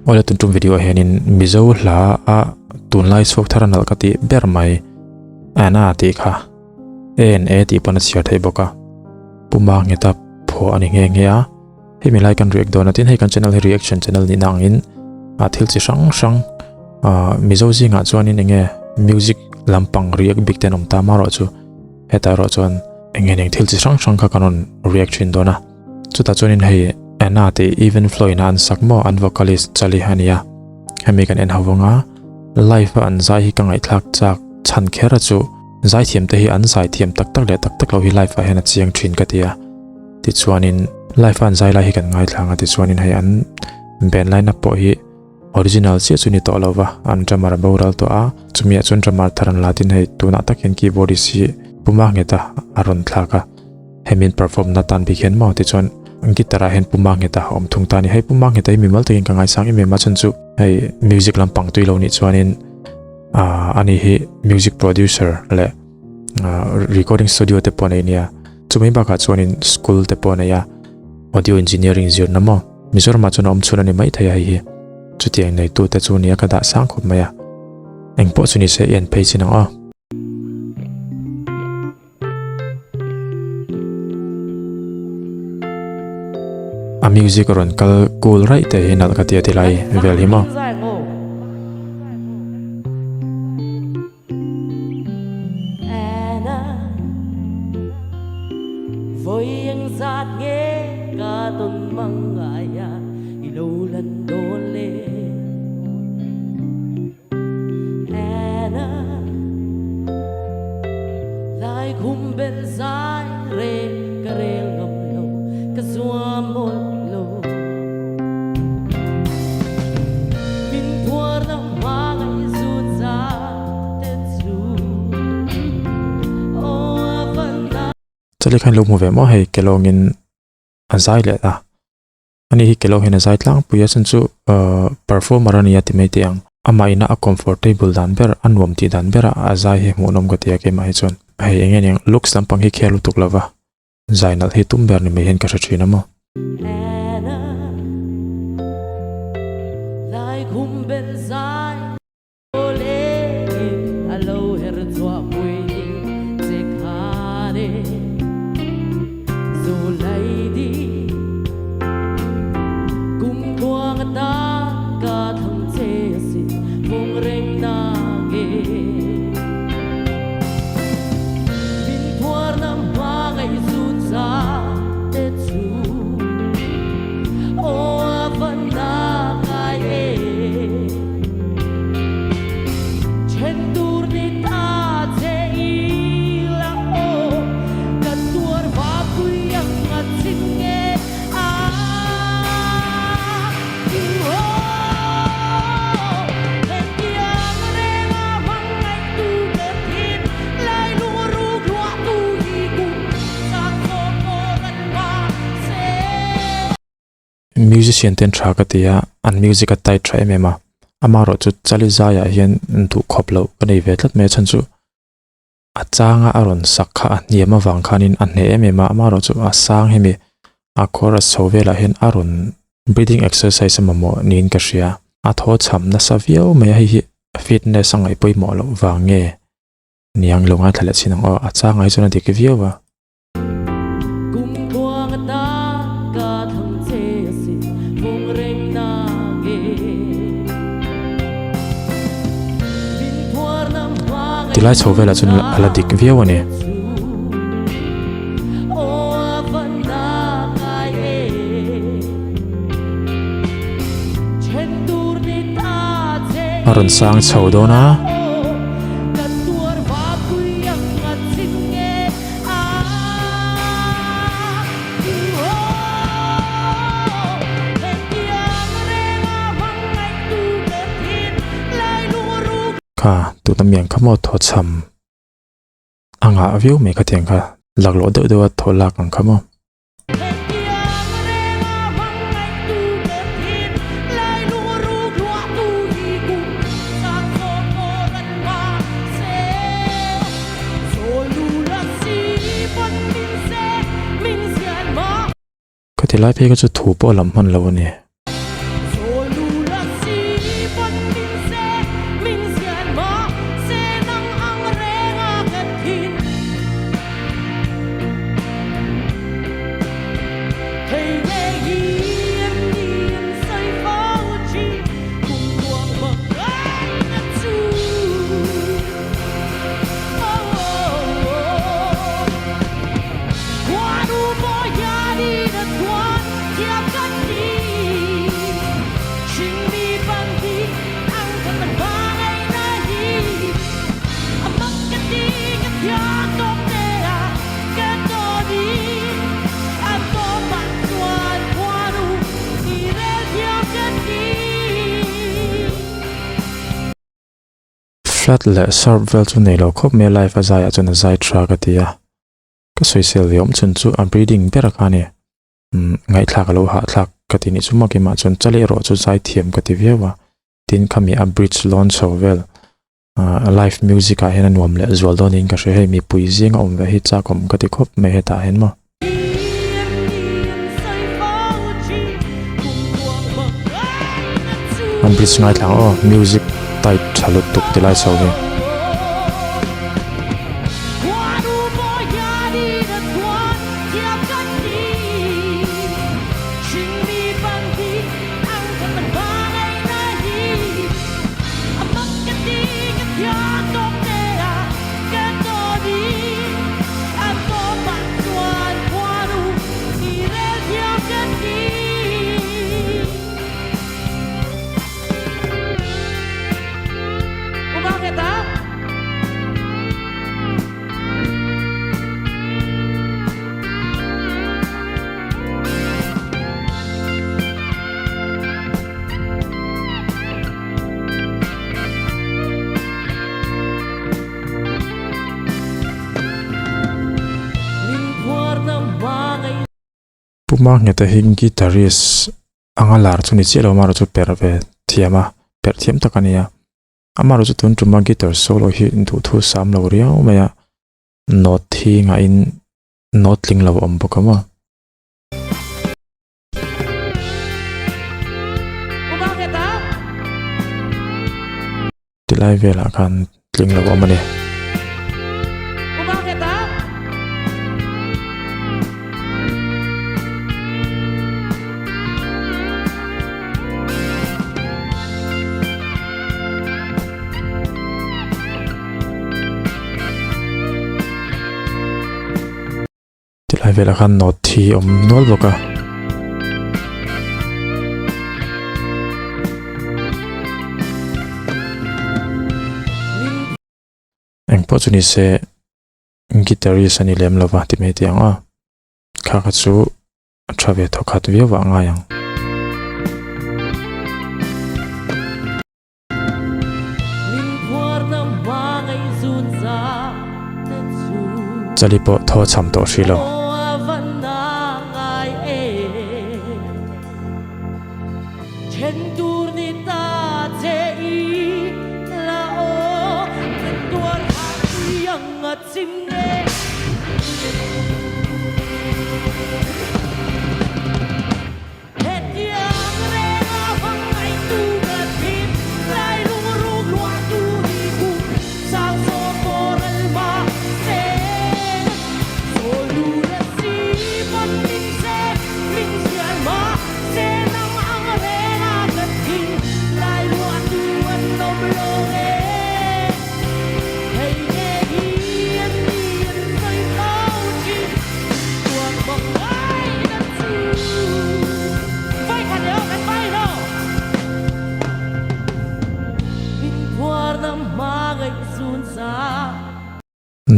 Awle tun tum video ah hianin Mizo hla a tunlai chhuak thar a nalh ka tih ber mai Anna tih kha ANA tih pawn a chhiar theih bawk a Puma ngheta phuah a ni nghe nghe a hemi lai kan react dawn a tin hei kan channel hi reaction channel nih na angin a thil chi hrang hrang ah Mizo zingah chuanin enge music lampang react bik te an awm ta marawh chu hetah erawh chuan eng eng thil chi hrang hrang kha kan rawn react thin dawn a chutah chuanin hei Anna tih Even Flow in a an sak maw an vocalist Chali a ni a hemi kan en ho vang a live a an zai hi ka ngaihthlak chak chhan kher a chu zaithiam te hi an zaithiam tak tak leh tak tak lo hi live ah hian a chiang thin ka ti a tichuanin live a an zai lai hi kan ngaithla ang a tichuanin hei an band line up pawh hi Original chiah chu ni tawh lo va, an drummer a boral tawh a, chumi ah chuan drummer thar an la tin hei tunah tak hian keyboardist hi Puma Ngheta a rawn thlak a, hemi an perform na tan bik hian maw tichuan guitar ah hian Puma Ngheta a awm thung ta a ni. Hei Puma Ngheta hi mimal takin ka ngaisang em em a chhan chu hei music lampang tui lo nih chuanin ah ani hi music producer leh ah recording studio te pawh a nei nia, chumi bakah chuanin school te pawh a nei a, audio engineering zirna maw. Mizoramah chuan a awm chhun a ni mai thei a hei hi. Chutiang neitute chu nia ka dah sang khawp mai a. Eng pawh chu ni se i en phei chin ang aw. A music rawn kal cool raih te hi nalh ka ti a ti lai vel hi maw. Chali khan lo hmu ve maw hei kelawngin a zai leh a ani hi kelawng hian a zai tlangpui a chhan chu ahh performer a ni a ti mai teh ang amah ina a comfortable dan ber a nuam tih dan ber a a zai hi hmuhnawm ka ti a keimah hi chuan hei eng nge niang looks lampang hi khel lutuk lova. Zai nalh hi tum ber ni mai hian ka hre thin a maw. Musician ten tha ka ti a, an music a tight tha em em a, amaherawhchu chali zaiah hian duh khawp loh ka nei ve tlat mai a chhan chu a changa a rawn sak kha a hniam avang khanin a hneh em em a, amaherawhchu a sang hemi a chorus chho velah hian a rawn breathing exercise a mamawh niin ka hria, a thaw cham nasa viau mai a, hei hi fitness a ngaih pawimawh loh vang nge niang lo ngaithla leh chin ang aw, a changah hi chuan a dik viau a. Tilai chho velah chuan a la dik viau a ni. A rawn sang chho dawn a. Kha tuna miang kha maw thaw chham a ngah viau mai khatiang kha laklawh deuh deuh a thaw lak ang kha maw. Khati lai phei kha chu thu pawh a lam hman lo a ni. Flat leh sharp vel chu nei lo khawp mai a live a zaiah chuan a zai tha ka ti a. Ka sawisel ve awm chhun chu a breathing ber a kha a ni. Umm ngaihthlak a lo hahthlak ka ti nih chu maw keimah chuan chali erawh chu zai thiam ka ti viau a. Tin khami a bridge lawn chho vel ah live music ah hian a nuam leh zual dawn niin ka hria hei mipui zinga awm ve hi chak awm ka ti khawp mai hetah hian maw. An bridge ngaithla ang aw music tight tha lutuk ti lai chho hi. Pu Mangheta hi guitarist anga lar chu ni chiah lo amaherawhchu chu perh ve thiam a, perh thiam tak a ni a. Amaherawhchu tun tuma guitar solo hi duhthu sam lo riau mai a, note hi ngahin note tling lo a awm bawk a maw. Ti lai velah khan tling lo awm a ni. Tilai velah khan note thi awm nual bawk a. Engpawh chu ni se guitarist a ni lem lova ti mai tih ang a. Kha kha chu a tha ve thawkhat viau ah ngai ang. Chali pawh thaw cham tawh hrih lo.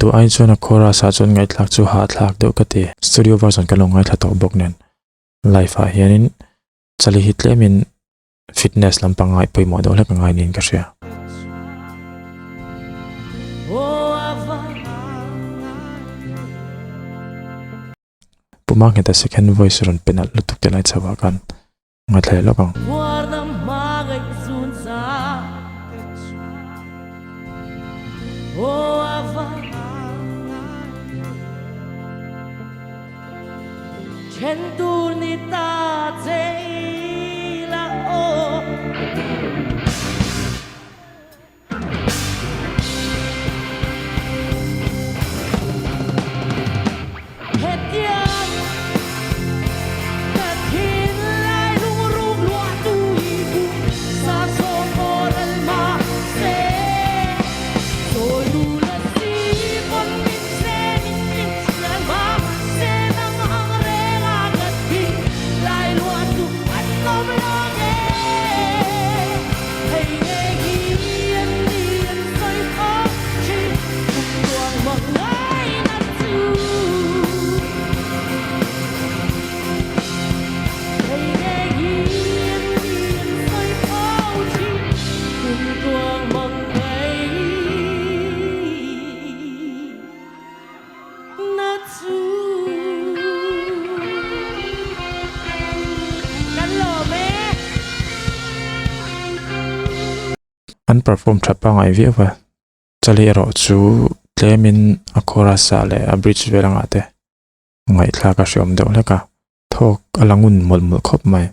Duh ai chuan a chorus ah chuan ngaihthlak chu hahthlak deuh ka ti. Studio version kan lo ngaithla tawh bawk nen live ah hianin chali hi tlemin fitness lampang ngaih pawimawh deuh hlek a ngai niin ka hria. Pu Mangheta second voice rawn pe nalh lutuk te lai chho ah khan ngaithla leh lawk ang. An perform tha pangngai viau a, chali erawh chu tlemin a chorus ah leh a bridge vel angah te ngaihthlak a hreawm deuh hlek a, thawk a la ngun mawlh mawlh khawp mai.